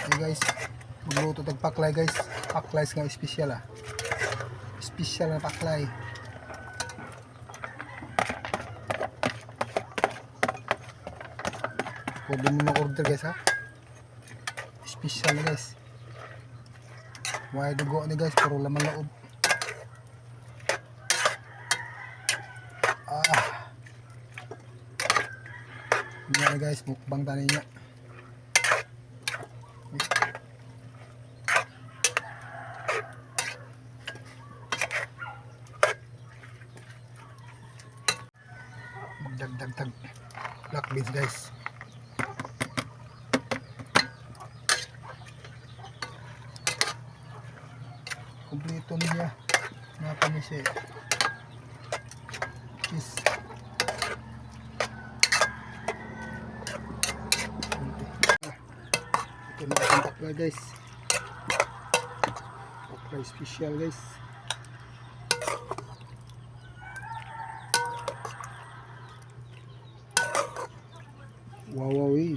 Hey guys, magluto tag paklay, guys. Paklay nga espesyal ah. Espesyal na paklay. Pwede mo mag-order, guys, ha. Espesyal na, guys. Why dugo ni, guys, puro laman loob. Ah. Hindi na, guys, mukbang tani niya. Magdagdag tag black beans, guys. Kompleto niya. Napa ni siya. Cheese. Ito na ating paklay, guys. Paklay special, guys. Wow, wow, eh.